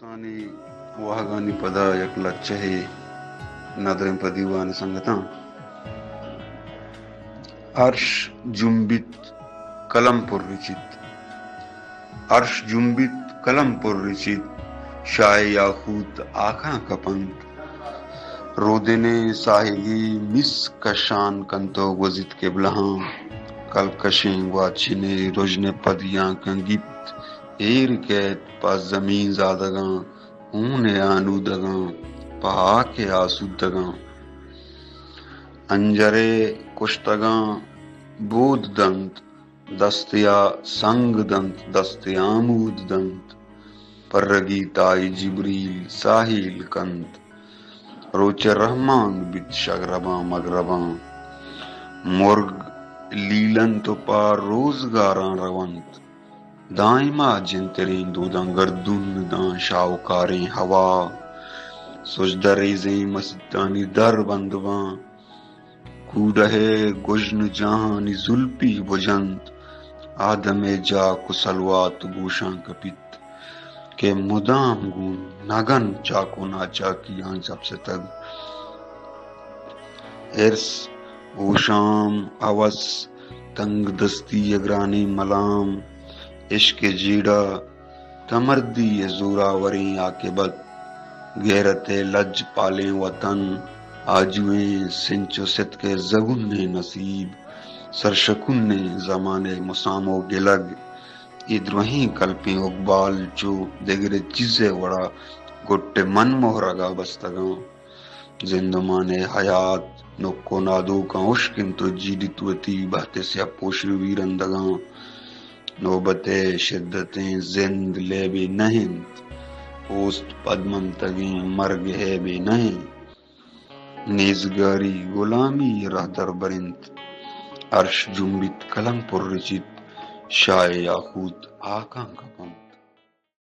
تانی واہگانی پدا یک لچہے ندریں پہ دیوان سنگتاں۔ ارش جنبیت، قلم پر رچیت۔ ارش جنبیت، قلم پر رچیت، شاہ یاقوت آکاں کپنت۔ رودینیں ساہگی مس کشان کنت و گوزیت قبلہاں۔ کلکشیں گواچنے رژن پدیاں کنگیت، ایر کیت پہ زمین زادگاں، ہون ء آنودگاں، پہ ہاک ء آسودگاں۔ انجر ء کشتگاں بود دنت، دست یا سنگ دنت، دست آمود دنت۔ پرگی تائی جبریل ساحیل کنت، روچ رحمان بیت شگرباں مگرباں۔ مرگ لیلنت و پہ روزگاراں رونت۔ دائما جنتریں دوداں گردون داں شاہوکاریں ہوا۔ سجدہ ریزیں مسیتانی در بند باں۔ کوڈہ ء گژن جاہانی زلپی بجنت۔ آدم ء جاک و سلوات گوشاں کپیت کہ مدام گون نگن چاک و ناچاکیاں چپستگ۔ ارس، ہوشام، ہوس، تنگ دستی ء گرانیں ملام، عشق ء جیڑہ، تمردی ء زوراوریں عاقبت، غیرت ء لج پالیں وطن، آجوئیں سنچ و ستک ء زبونیں نصیب، سرشکونیں زمانہ ء مسام و گلگ، اے درہیں کلپیں اگبال چو دگرے چیزے وڑا گٹ ء من مہرگا بستگاں۔ زندمان ء حیات نک و نادوکاں ہشک انت و جیڈیت وتی بہت ء سیاہ پوشیں ویرندگاں۔ نوبت ء شدتیں زند لیبے نہ انت۔ اوست پدمنتگیں مرگ ہیبے نہ انت۔ نیزگاری غلامی رہ در برنت۔ عرش جنبیت قلم پر رچیت۔ شاہ یاقوت آکاں کپنت۔